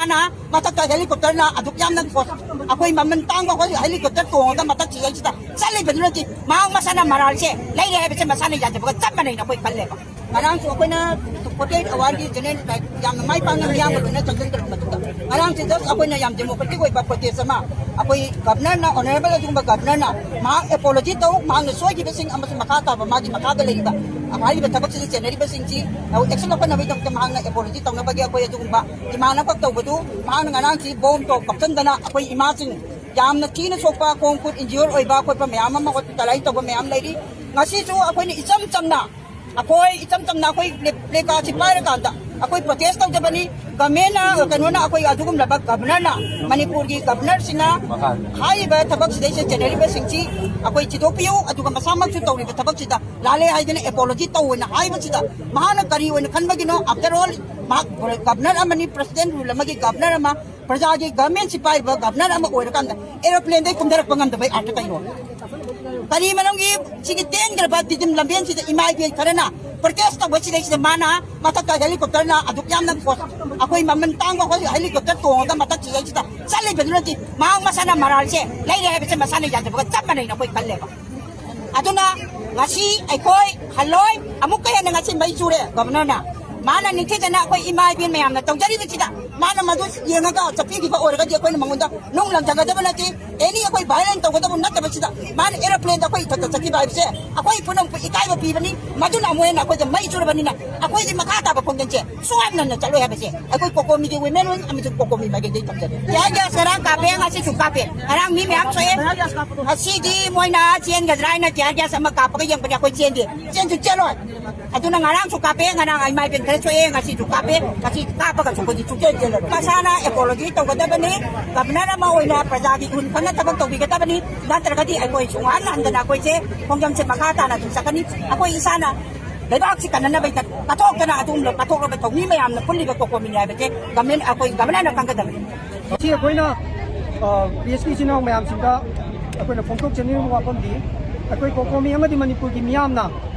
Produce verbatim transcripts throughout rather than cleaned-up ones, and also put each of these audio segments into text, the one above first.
ꯃꯊꯛꯇ ꯍꯦꯂꯤꯀꯣꯞꯇꯔꯅ ꯑꯗꯨꯛ ꯌꯥꯝꯅ ꯄꯣꯠ, ꯑꯩꯈꯣꯏ ꯃꯃꯜ ꯇꯥꯡꯕ ꯑꯩꯈꯣꯏ ꯍꯦꯂꯤꯀꯣꯞꯇꯔ ꯇꯣꯡꯉꯒ ꯃꯊꯛ ꯁꯤꯗꯩꯁꯤꯗ ꯆꯠꯂꯤꯕꯗꯨꯅꯗꯤ ꯃꯍꯥꯛ ꯃꯁꯥꯅ ꯃꯔꯥꯜꯁꯦ ꯂꯩꯔꯦ ꯍꯥꯏꯕꯁꯦ ꯃꯁꯥꯅ ꯌꯥꯖꯕꯒ ꯆꯞ ꯃꯥꯟꯅꯩꯅ ꯑꯩꯈꯣꯏ ꯈꯜꯂꯦꯕ꯫ ꯉꯔꯥꯡꯁꯨ ꯑꯩꯈꯣꯏꯅ ꯐꯣꯔꯇꯤ ꯑꯩꯠ ꯑꯋꯥꯔꯒꯤ ꯖꯦꯅꯔꯦꯜ ꯁ꯭ꯇ꯭ꯔꯥꯏꯛ ꯌꯥꯝꯅ ꯃꯥꯏ ꯄꯥꯛꯅ ꯃꯤꯌꯥꯝꯒ ꯂꯣꯏꯅ ꯆꯪꯁꯤꯟꯗ꯭ꯔꯕ ꯃꯇꯨꯡꯗ, ꯉꯔꯥꯡꯁꯦ ꯖꯁ ꯑꯩꯈꯣꯏꯅ ꯌꯥꯝ ꯗꯦꯃꯣꯀ꯭ꯔꯦꯇꯤꯛ ꯑꯣꯏꯕ ꯄ꯭ꯔꯣꯇꯦꯁ ꯑꯃ ꯑꯩꯈꯣꯏ ꯒꯚꯔꯅꯔꯅ, ꯑꯣꯅꯔꯦꯕꯜ ꯑꯗꯨꯒꯨꯝꯕ ꯒꯚꯔꯅꯔꯅ ꯃꯍꯥꯛ ꯑꯦꯄꯣꯂꯣꯖꯤ ꯇꯧ, ꯃꯍꯥꯛꯅ ꯁꯣꯏꯈꯤꯕꯁꯤꯡ ꯑꯃꯁꯨꯡ ꯃꯈꯥ ꯇꯥꯕ ꯃꯥꯒꯤ ꯃꯈꯥꯗ ꯂꯩꯔꯤꯕ ꯍꯥꯏꯔꯤꯕ ꯊꯕꯛꯁꯤꯗ ꯆꯦꯟꯅꯔꯤꯕꯁꯤꯡꯁꯤ ꯑꯦꯛꯁꯟ ꯂꯧꯈꯠꯅꯕꯒꯤꯗꯃꯛꯇ ꯃꯍꯥꯛꯅ ꯑꯦꯄꯣꯂꯣꯖꯤ ꯇꯧꯅꯕꯒꯤ ꯑꯩꯈꯣꯏ ꯑꯗꯨꯒꯨꯝꯕ ꯗꯤꯃꯥꯟ ꯑꯃꯈꯛ ꯇꯧꯕꯗꯨ ꯃꯍꯥꯛꯅ ꯉꯔꯥꯡꯁꯤ ꯕꯣꯝ ꯇꯧ ꯀꯥꯞꯁꯤꯟꯗꯅ ꯑꯩꯈꯣꯏ ꯏꯃꯥꯁꯤꯡ ꯌꯥꯝꯅ ꯊꯤꯅ ꯁꯣꯛꯄ, ꯈꯣꯡ ꯈꯨꯠ ꯏꯟꯖ꯭ꯌꯣꯔ ꯑꯣꯏꯕ ꯈꯣꯠꯄ ꯃꯌꯥꯝ ꯑꯃ ꯍꯣꯁꯄꯤꯇꯥꯂꯥꯏꯖ ꯇꯧꯕ ꯃꯌꯥꯝ ꯂꯩꯔꯤ꯫ ꯉꯁꯤꯁꯨ ꯑꯩꯈꯣꯏꯅ ꯏꯆꯝ ꯆꯝꯅ, ꯑꯩꯈꯣꯏ ꯏꯆꯝ ꯆꯝꯅ ꯑꯩꯈꯣꯏ ꯄ꯭ꯂꯦ-, ꯄ꯭ꯂꯦ ꯀꯥꯔꯗꯁꯤ ꯄꯥꯏꯔꯀꯥꯟꯗ ꯑꯩꯈꯣꯏ ꯄ꯭ꯔꯣꯇꯦꯁ ꯇꯧꯖꯕꯅꯤ꯫ ꯒꯃꯦꯟꯅ, ꯀꯩꯅꯣꯅ, ꯑꯩꯈꯣꯏ ꯑꯗꯨꯒꯨꯝꯂꯕ ꯒꯕꯅꯔꯅ, ꯃꯅꯤꯄꯨꯔꯒꯤ ꯒꯕꯅꯔꯁꯤꯅ ꯍꯥꯏꯔꯤꯕ ꯊꯕꯛꯁꯤꯗꯩꯁꯤꯗ ꯆꯦꯟꯅꯔꯤꯕꯁꯤꯡꯁꯤ ꯑꯩꯈꯣꯏ ꯊꯤꯗꯣꯛꯄꯤꯌꯨ, ꯑꯗꯨꯒ ꯃꯁꯥꯃꯛꯁꯨ ꯇꯧꯔꯤꯕ ꯊꯕꯛꯁꯤꯗ ꯂꯥꯜꯂꯦ ꯍꯥꯏꯗꯅ ꯑꯦꯄꯣꯂꯣꯖꯤ ꯇꯧꯑꯣꯅ ꯍꯥꯏꯕꯁꯤꯗ ꯃꯍꯥꯛꯅ ꯀꯔꯤ ꯑꯣꯏꯅ ꯈꯟꯕꯒꯤꯅꯣ? After all, ꯃꯍꯥꯛ ꯒꯕꯅꯔ ꯑꯃꯅꯤ, ꯄ꯭ꯔꯁꯤꯗꯦꯟ ꯔꯨꯜ ꯑꯃꯒꯤ ꯒꯕꯅꯔ ꯑꯃ, ꯄ꯭ꯔꯖꯥꯒꯤ ꯒꯃꯦꯟꯁꯤ ꯄꯥꯏꯔꯤꯕ ꯒꯕꯅꯔ ꯑꯃ ꯑꯣꯏꯔꯀꯥꯟꯗ ꯑꯦꯔꯣꯄ꯭ꯂꯦꯟꯗꯩ ꯀꯨꯝꯊꯔꯛꯄ ꯉꯝꯗꯕꯩ ꯑꯥꯔꯊ ꯀꯩꯅꯣ? ꯀꯔꯤ ꯃꯔꯝꯒꯤ ꯁꯤꯒꯤ ꯇꯦꯟꯈ꯭ꯔꯕ ꯇꯤꯗꯤꯝ ꯂꯝꯕꯦꯟꯁꯤꯗ ꯏꯃꯥ ꯏꯕꯦꯟ ꯈꯔꯅ ꯄ꯭ꯔꯣꯇꯦꯁ ꯇꯧꯕꯁꯤꯗꯩꯁꯤꯗ ꯃꯥꯅ ꯃꯊꯛꯇ ꯍꯦꯂꯤꯀꯣꯞꯇꯔꯅ ꯑꯗꯨꯛ ꯌꯥꯝꯅ ꯄꯣꯠ-, ꯑꯩꯈꯣꯏ ꯃꯃꯜ ꯇꯥꯡꯕ ꯑꯩꯈꯣꯏ ꯍꯦꯂꯤꯀꯣꯞꯇꯔ ꯇꯣꯡꯉꯒ ꯃꯊꯛ ꯁꯤꯗꯩꯁꯤꯗ ꯆꯠꯂꯤꯕꯗꯨꯅꯗꯤ ꯃꯍꯥꯛ ꯃꯁꯥꯅ ꯃꯔꯥꯜꯁꯦ ꯂꯩꯔꯦ ꯍꯥꯏꯕꯁꯦ ꯃꯁꯥꯅ ꯌꯥꯖꯕꯒ ꯆꯞ ꯃꯥꯟꯅꯩꯅ ꯑꯩꯈꯣꯏ ꯈꯜꯂꯦꯕ꯫ ꯑꯗꯨꯅ ꯉꯁꯤ ꯑꯩꯈꯣꯏ ꯍꯜꯂꯣꯏ, ꯑꯃꯨꯛꯀ ꯍꯦꯟꯅ ꯉꯁꯤ ꯃꯩ ꯆꯨꯔꯦ ꯒꯕꯅꯔꯅ꯫ ꯃꯥꯅ ꯅꯤꯡꯊꯤꯖꯅ ꯑꯩꯈꯣꯏ ꯏꯃꯥ ꯏꯕꯦꯟ ꯃꯌꯥꯝꯅ ꯇꯧꯖꯔꯤꯕꯁꯤꯗ ꯃꯥꯅ ꯃꯗꯨ ꯌꯦꯡꯉꯒ ꯆꯠꯄꯤꯈꯤꯕ ꯑꯣꯏꯔꯒꯗꯤ ꯑꯩꯈꯣꯏꯅ ꯃꯉꯣꯟꯗ ꯅꯨꯡ ꯂꯪꯖꯒꯗꯕ ꯅꯠꯇꯦ꯫ ꯑꯦꯅꯤ ꯑꯩꯈꯣꯏ ꯚꯥꯏꯑꯣꯂꯦꯟ ꯇꯧꯒꯗꯕ ꯅꯠꯇꯕꯁꯤꯗ ꯃꯥꯅ ꯑꯦꯔꯣꯄ꯭ꯂꯦꯟꯗ ꯑꯩꯈꯣꯏ ꯏꯊꯛꯇ ꯆꯠꯈꯤꯕ ꯍꯥꯏꯕꯁꯦ ꯑꯩꯈꯣꯏ ꯄꯨꯝꯅꯃꯛꯄꯨ ꯏꯀꯥꯏꯕ ꯄꯤꯕꯅꯤ꯫ ꯃꯗꯨꯅ ꯑꯃꯨꯛ ꯍꯦꯟꯅ ꯑꯩꯈꯣꯏꯗ ꯃꯩ ꯆꯨꯔꯕꯅꯤꯅ ꯑꯩꯈꯣꯏꯒꯤ ꯃꯈꯥ ꯇꯥꯕ ꯈꯣꯡꯖꯪꯁꯦ ꯁꯨꯡꯍꯟ ꯍꯟꯅ ꯆꯠꯂꯣꯏ ꯍꯥꯏꯕꯁꯦ ꯑꯩꯈꯣꯏ ꯀꯣꯀꯣꯃꯤꯒꯤ ꯋꯤꯃꯦꯟ ꯋꯤꯡ ꯑꯃꯁꯨꯡ ꯀꯣꯀꯣꯃꯤ ꯃꯥꯏꯀꯩꯗꯒꯤ ꯊꯝꯖꯒꯦ꯫ ꯇꯤꯌꯥꯔ ꯒ꯭ꯌꯥꯁ ꯉꯔꯥꯡ ꯀꯥꯞꯄꯦ, ꯉꯁꯤꯁꯨ ꯀꯥꯞꯄꯦ꯫ ꯉꯔꯥꯡ ꯃꯤ ꯃꯌꯥꯝ ꯁꯣꯛꯑꯦ, ꯉꯁꯤꯗꯤ ꯃꯣꯏꯅ ꯆꯦꯟꯒꯗ꯭ꯔꯥ ꯍꯥꯏꯅ ꯇꯤꯌꯥꯔ ꯒ꯭ꯌꯥꯁ ꯑꯃ ꯀꯥꯞꯄꯒ ꯌꯦꯡꯕꯅꯦ, ꯑꯩꯈꯣꯏ ꯆꯦꯟꯗꯦ, ꯆꯦꯟꯁꯨ ꯆꯦꯜꯂꯣꯏ꯫ ꯑꯗꯨꯅ ꯉꯔꯥꯡꯁꯨ ꯀꯥꯞꯄꯦ, ꯉꯔꯥꯡ ꯏꯃꯥ ꯏꯕꯦꯟ ꯈꯔ ꯁꯣꯛꯑꯦ, ꯉꯁꯤꯁꯨ ꯀꯥꯞꯄꯦ, ꯉꯁꯤ ꯀꯥꯞꯄꯒꯁꯨ ꯑꯩꯈꯣꯏꯗꯤ ꯁꯨꯡꯆꯦꯟ ꯆꯦꯜꯂꯔꯣꯏ꯫ ꯃꯁꯥꯅ ꯑꯦꯄꯣꯂꯣꯖꯤ ꯇꯧꯒꯗꯕꯅꯤ, ꯒꯕꯅꯔ ꯑꯃ ꯑꯣꯏꯅ ꯄ꯭ꯔꯖꯥꯒꯤ ꯏꯍꯨꯜ ꯐꯅ ꯊꯕꯛ ꯇꯧꯕꯤꯒꯗꯕꯅꯤ, ꯅꯠꯇ꯭ꯔꯒꯗꯤ ꯑꯩꯈꯣꯏ ꯁꯨꯡꯍꯟ ꯍꯟꯗꯅ ꯑꯩꯈꯣꯏꯁꯦ ꯈꯣꯡꯖꯪꯁꯦ ꯃꯈꯥ ꯇꯥꯅ ꯑꯗꯨꯝ ꯆꯠꯀꯅꯤ꯫ ꯑꯩꯈꯣꯏ ꯏꯁꯥꯅ ꯂꯩꯕꯥꯛꯁꯤ ꯀꯟꯅꯅꯕꯒꯤꯗꯃꯛ ꯀꯠꯊꯣꯛꯇꯅ ꯑꯗꯨꯒꯨꯝꯕ ꯀꯠꯊꯣꯛꯂꯕ ꯊꯧꯃꯤ ꯃꯌꯥꯝꯅ ꯄꯨꯜꯂꯤꯕ ꯀꯣꯀꯣꯃꯤꯅꯤ ꯍꯥꯏꯕꯁꯦ ꯒꯃꯦꯟ, ꯑꯩꯈꯣꯏ ꯒꯃꯦꯟꯅ ꯈꯪꯒꯗꯕꯅꯤ꯫ ꯉꯁꯤ ꯑꯩꯈꯣꯏꯅ, ꯑ, ꯄ꯭ꯔꯦꯁꯀꯤ ꯏꯆꯤꯟ ꯏꯅꯥꯎ ꯃꯌꯥꯝꯁꯤꯡꯗ ꯑꯩꯈꯣꯏꯅ ꯐꯣꯡꯗꯣꯛꯆꯅꯤꯡꯕ ꯋꯥꯐꯝꯗꯤ, ꯑꯩꯈꯣꯏ ꯀꯣꯀꯣꯃꯤ ꯑꯃꯗꯤ ꯃꯅꯤꯄꯨꯔꯒꯤ ꯃꯤꯌꯥꯝꯅ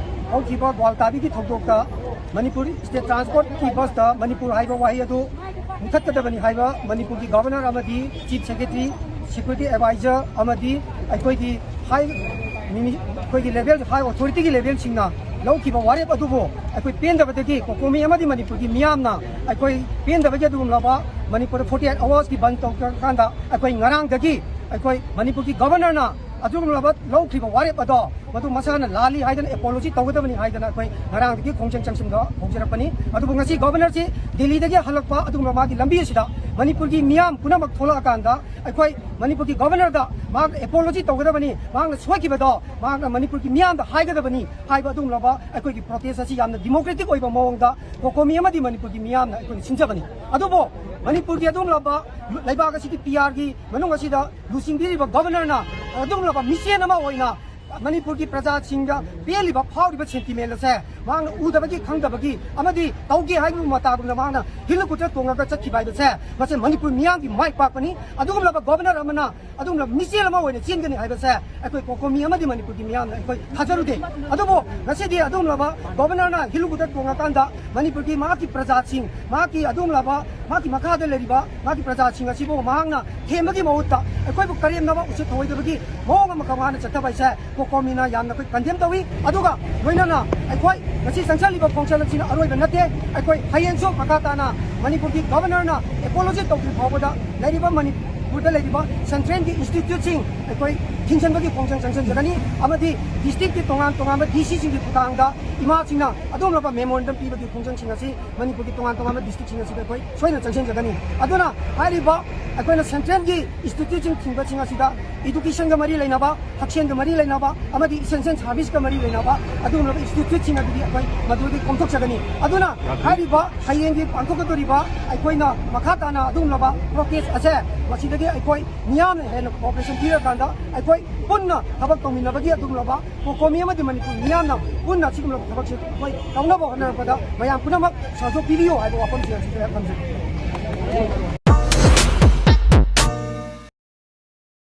ꯍꯧꯈꯤꯕ ꯒ꯭ꯋꯥꯜꯇꯥꯕꯤꯒꯤ ꯊꯧꯗꯣꯛꯇ ꯃꯅꯤꯄꯨꯔ ꯁ꯭ꯇꯦꯠ ꯇ꯭ꯔꯥꯟꯁꯄꯣꯔꯠꯀꯤ ꯕꯁꯇ ꯃꯅꯤꯄꯨꯔ ꯍꯥꯏꯕ ꯋꯥꯍꯩ ꯑꯗꯨ ꯃꯨꯊꯠꯀꯗꯕꯅꯤ ꯍꯥꯏꯕ ꯃꯅꯤꯄꯨꯔꯒꯤ ꯒꯚꯔꯅꯔ ꯑꯃꯗꯤ ꯆꯤꯐ ꯁꯦꯀ꯭ꯔꯦꯇꯔꯤ, ꯁꯦꯀ꯭ꯌꯨꯔꯤꯇꯤ ꯑꯦꯗꯚꯥꯏꯖꯔ ꯑꯃꯗꯤ ꯑꯩꯈꯣꯏꯒꯤ ꯍꯥꯏ ꯃꯤꯅꯤ-, ꯑꯩꯈꯣꯏꯒꯤ ꯂꯦꯚꯦꯜ, ꯍꯥꯏ ꯑꯣꯊꯣꯔꯤꯇꯤꯒꯤ ꯂꯦꯚꯦꯜꯁꯤꯡꯅ ꯂꯧꯈꯤꯕ ꯋꯥꯔꯦꯞ ꯑꯗꯨꯕꯨ ꯑꯩꯈꯣꯏ ꯄꯦꯟꯗꯕꯗꯒꯤ ꯀꯣꯀꯣꯃꯤ ꯑꯃꯗꯤ ꯃꯅꯤꯄꯨꯔꯒꯤ ꯃꯤꯌꯥꯝꯅ ꯑꯩꯈꯣꯏ ꯄꯦꯟꯗꯕꯒꯤ ꯑꯗꯨꯒꯨꯝꯂꯕ ꯃꯅꯤꯄꯨꯔꯗ ꯐꯣꯔꯇꯤ ꯑꯩꯠ ꯑꯋꯥꯔꯁꯀꯤ ꯕꯟ ꯇꯧꯔꯀꯥꯟꯗ ꯑꯩꯈꯣꯏ ꯉꯔꯥꯡꯗꯒꯤ ꯑꯩꯈꯣꯏ ꯃꯅꯤꯄꯨꯔꯒꯤ ꯒꯚꯔꯅꯔꯅ ꯑꯗꯨꯒꯨꯝꯂꯕ ꯂꯧꯈ꯭ꯔꯤꯕ ꯋꯥꯔꯦꯞ ꯑꯗꯣ ꯃꯗꯨ ꯃꯁꯥꯅ ꯂꯥꯜꯂꯤ ꯍꯥꯏꯗꯅ ꯑꯦꯄꯣꯂꯣꯖꯤ ꯇꯧꯒꯗꯕꯅꯤ ꯍꯥꯏꯗꯅ ꯑꯩꯈꯣꯏ ꯉꯔꯥꯡꯗꯒꯤ ꯈꯣꯡꯖꯪ ꯆꯪꯁꯤꯟꯕ ꯍꯧꯖꯔꯛꯄꯅꯤ꯫ ꯑꯗꯨꯕꯨ ꯉꯁꯤ ꯒꯚꯔꯅꯔꯁꯤ ꯗꯤꯜꯂꯤꯗꯒꯤ ꯍꯜꯂꯛꯄ ꯑꯗꯨꯒꯨꯝꯂꯕ ꯃꯥꯒꯤ ꯂꯝꯕꯤ ꯑꯁꯤꯗ ꯃꯅꯤꯄꯨꯔꯒꯤ ꯃꯤꯌꯥꯝ ꯄꯨꯝꯅꯃꯛ ꯊꯣꯛꯂꯛꯑꯀꯥꯟꯗ ꯑꯩꯈꯣꯏ ꯃꯅꯤꯄꯨꯔꯒꯤ ꯒꯚꯔꯅꯔꯗ ꯃꯍꯥꯛꯅ ꯑꯦꯄꯣꯂꯣꯖꯤ ꯇꯧꯒꯗꯕꯅꯤ, ꯃꯍꯥꯛꯅ ꯁꯣꯏꯈꯤꯕꯗꯣ ꯃꯍꯥꯛꯅ ꯃꯅꯤꯄꯨꯔꯒꯤ ꯃꯤꯌꯥꯝꯗ ꯍꯥꯏꯒꯗꯕꯅꯤ ꯍꯥꯏꯕ ꯑꯗꯨꯒꯨꯝꯂꯕ ꯑꯩꯈꯣꯏꯒꯤ ꯄ꯭ꯔꯣꯇꯦꯁ ꯑꯁꯤ ꯌꯥꯝꯅ ꯗꯤꯃꯣꯀ꯭ꯔꯦꯇꯤꯛ ꯑꯣꯏꯕ ꯃꯑꯣꯡꯗ ꯀꯣꯀꯣꯃꯤ ꯑꯃꯗꯤ ꯃꯅꯤꯄꯨꯔꯒꯤ ꯃꯤꯌꯥꯝꯅ ꯑꯩꯈꯣꯏꯅ ꯁꯤꯟꯖꯕꯅꯤ꯫ ꯑꯗꯨꯕꯨ ꯃꯅꯤꯄꯨꯔꯒꯤ ꯑꯗꯨꯒꯨꯝꯂꯕ ꯂꯩꯕꯥꯛ ꯑꯁꯤꯒꯤ ꯄꯤ ꯑꯥꯔꯒꯤ ꯃꯅꯨꯡ ꯑꯁꯤꯗ ꯂꯨꯆꯤꯡꯕꯤꯔꯤꯕ ꯒꯚꯔꯅꯔꯅ ꯑꯗꯨꯒꯨꯝꯂꯕ ꯃꯤꯆꯦꯟ ꯑꯃ ꯑꯣꯏꯅ ꯃꯅꯤꯄꯨꯔꯒꯤ ꯄ꯭ꯔꯖꯥꯁꯤꯡꯗ ꯄꯦꯜꯂꯤꯕ ꯐꯥꯎꯔꯤꯕ ꯁꯦꯟꯇꯤꯃꯦꯟ ꯑꯁꯦ ꯃꯍꯥꯛꯅ ꯎꯗꯕꯒꯤ ꯈꯪꯗꯕꯒꯤ ꯑꯃꯗꯤ ꯇꯧꯒꯦ ꯍꯥꯏꯕ ꯃꯇꯥꯒꯨꯝꯅ ꯃꯍꯥꯛꯅ ꯍꯦꯂꯤꯀꯣꯞꯇꯔ ꯇꯣꯡꯉꯒ ꯆꯠꯈꯤꯕ ꯍꯥꯏꯕꯁꯦ ꯃꯁꯤ ꯃꯅꯤꯄꯨꯔ ꯃꯤꯌꯥꯝꯒꯤ ꯃꯥꯏ ꯄꯥꯛꯄꯅꯤ꯫ ꯑꯗꯨꯒꯨꯝꯂꯕ ꯒꯣꯕꯔꯅꯔ ꯑꯃꯅ ꯑꯗꯨꯒꯨꯝꯂꯕ ꯃꯤꯆꯦꯜ ꯑꯃ ꯑꯣꯏꯅ ꯆꯦꯟꯒꯅꯤ ꯍꯥꯏꯕꯁꯦ ꯑꯩꯈꯣꯏ ꯀꯣꯀꯣꯃꯤ ꯑꯃꯗꯤ ꯃꯅꯤꯄꯨꯔꯒꯤ ꯃꯤꯌꯥꯝꯅ ꯑꯩꯈꯣꯏ ꯊꯥꯖꯔꯨꯗꯦ꯫ ꯑꯗꯨꯕꯨ ꯉꯁꯤꯗꯤ ꯑꯗꯨꯒꯨꯝꯂꯕ ꯒꯣꯕꯔꯅꯔꯅ ꯍꯦꯂꯤꯀꯣꯞꯇꯔ ꯇꯣꯡꯉꯀꯥꯟꯗ ꯃꯅꯤꯄꯨꯔꯒꯤ ꯃꯍꯥꯛꯀꯤ ꯄ꯭ꯔꯖꯥꯁꯤꯡ, ꯃꯍꯥꯛꯀꯤ ꯑꯗꯨꯒꯨꯝꯂꯕ ꯃꯍꯥꯛꯀꯤ ꯃꯈꯥꯗ ꯂꯩꯔꯤꯕ ꯃꯍꯥꯛꯀꯤ ꯄ꯭ꯔꯖꯥꯁꯤꯡ ꯑꯁꯤꯕꯨ ꯃꯍꯥꯛꯅ ꯊꯦꯝꯕꯒꯤ ꯃꯍꯨꯠꯇ ꯑꯩꯈꯣꯏꯕꯨ ꯀꯔꯦꯝꯅꯕ ꯎꯁꯤꯠ ꯊꯑꯣꯏꯗꯕꯒꯤ ꯃꯑꯣꯡ ꯑꯃꯈꯛ ꯃꯥꯅ ꯆꯠꯊꯕ ꯍꯥꯏꯁꯦ ꯀꯣꯀꯣꯃꯤꯅ ꯌꯥꯝꯅ ꯑꯩꯈꯣꯏ ꯀꯟꯗꯦꯝ ꯇꯧꯏ꯫ ꯑꯗꯨꯒ ꯂꯣꯏꯅꯅ ꯑꯩꯈꯣꯏ ꯉꯁꯤ ꯆꯪꯁꯤꯜꯂꯤꯕ ꯈꯣꯡꯆꯠ ꯑꯁꯤꯅ ꯑꯔꯣꯏꯕ ꯅꯠꯇꯦ꯫ ꯑꯩꯈꯣꯏ ꯍꯌꯦꯡꯁꯨ ꯃꯈꯥ ꯇꯥꯅ ꯃꯅꯤꯄꯨꯔꯒꯤ ꯒꯣꯕꯔꯅꯔꯅ ꯑꯦꯄꯣꯂꯣꯖꯤ ꯇꯧꯗ꯭ꯔꯤ ꯐꯥꯎꯕꯗ ꯂꯩꯔꯤꯕ ꯃꯅꯤꯄꯨꯔꯗ ꯂꯩꯔꯤꯕ ꯁꯦꯟꯇ꯭ꯔꯦꯜꯒꯤ ꯏꯟꯁꯇꯤꯇ꯭ꯌꯨꯠꯁꯤꯡ ꯑꯩꯈꯣꯏ ꯊꯤꯡꯖꯤꯟꯕꯒꯤ ꯈꯣꯡꯖꯪ ꯆꯪꯁꯤꯟꯖꯒꯅꯤ ꯑꯃꯗꯤ ꯗꯤꯁꯇ꯭ꯔꯤꯛꯀꯤ ꯇꯣꯉꯥꯟ ꯇꯣꯉꯥꯟꯕ ꯗꯤ ꯁꯤꯁꯤꯡꯒꯤ ꯈꯨꯠꯊꯥꯡꯗ ꯏꯃꯥꯁꯤꯡꯅ ꯑꯗꯨꯒꯨꯝꯂꯕ ꯃꯦꯃꯣꯔꯦꯟꯗꯝ ꯄꯤꯕꯒꯤ ꯈꯣꯡꯖꯪꯁꯤꯡ ꯑꯁꯤ ꯃꯅꯤꯄꯨꯔꯒꯤ ꯇꯣꯉꯥꯟ ꯇꯣꯉꯥꯟꯕ ꯗꯤꯁꯇ꯭ꯔꯤꯛꯁꯤꯡ ꯑꯁꯤꯗ ꯑꯩꯈꯣꯏ ꯁꯣꯏꯗꯅ ꯆꯪꯁꯤꯟꯖꯒꯅꯤ꯫ ꯑꯗꯨꯅ ꯍꯥꯏꯔꯤꯕ ꯑꯩꯈꯣꯏꯅ ꯁꯦꯟꯇ꯭ꯔꯦꯜꯒꯤ ꯏꯟꯁꯇꯤꯇ꯭ꯌꯨꯠꯁꯤꯡ ꯊꯤꯡꯕꯁꯤꯡ ꯑꯁꯤꯗ ꯏꯗꯨꯀꯦꯁꯟꯒ ꯃꯔꯤ ꯂꯩꯅꯕ, ꯍꯛꯁꯦꯜꯒ ꯃꯔꯤ ꯂꯩꯅꯕ ꯑꯃꯗꯤ ꯏꯁꯦꯟꯁꯤꯌꯦꯜ ꯁꯥꯔꯚꯤꯁꯀ ꯃꯔꯤ ꯂꯩꯅꯕ ꯑꯗꯨꯒꯨꯝꯂꯕ ꯏꯟꯁꯇꯤꯇ꯭ꯌꯨꯠꯁꯤꯡ ꯑꯗꯨꯗꯤ ꯑꯩꯈꯣꯏ ꯃꯗꯨꯗꯤ ꯀꯣꯝꯊꯣꯛꯆꯒꯅꯤ꯫ ꯑꯗꯨꯅ ꯍꯥꯏꯔꯤꯕ ꯍꯌꯦꯡꯒꯤ ꯄꯥꯡꯊꯣꯛꯀꯗꯧꯔꯤꯕ ꯑꯩꯈꯣꯏꯅ ꯃꯈꯥ ꯇꯥꯅ ꯑꯗꯨꯒꯨꯝꯂꯕ ꯄ꯭ꯔꯣꯇꯦꯁ ꯑꯁꯦ ꯃꯁꯤꯗꯒꯤ ꯑꯩꯈꯣꯏ ꯃꯤꯌꯥꯝꯅ ꯍꯦꯟꯅ ꯀꯣꯑꯣꯄꯔꯦꯁꯟ ꯄꯤꯔꯀꯥꯟꯗ ꯑꯩꯈꯣꯏ ꯄꯨꯟꯅ ꯊꯕꯛ ꯇꯧꯃꯤꯟꯅꯕꯒꯤ ꯑꯗꯨꯒꯨꯝꯂꯕ ꯀꯣꯀꯣꯃꯤ ꯑꯃꯗꯤ ꯃꯅꯤꯄꯨꯔ ꯃꯤꯌꯥꯝꯅ ꯄꯨꯟꯅ ꯑꯁꯤꯒꯨꯝꯂꯕ ꯊꯕꯛꯁꯦ ꯑꯩꯈꯣꯏ ꯇꯧꯅꯕ ꯍꯣꯠꯅꯔꯛꯄꯗ ꯃꯌꯥꯝ ꯄꯨꯝꯅꯃꯛ ꯁꯍꯖꯣꯛ ꯄꯤꯕꯤꯌꯨ ꯍꯥꯏꯕ ꯋꯥꯐꯝꯁꯤꯡ ꯑꯁꯤ ꯊꯝꯖꯒꯦ꯫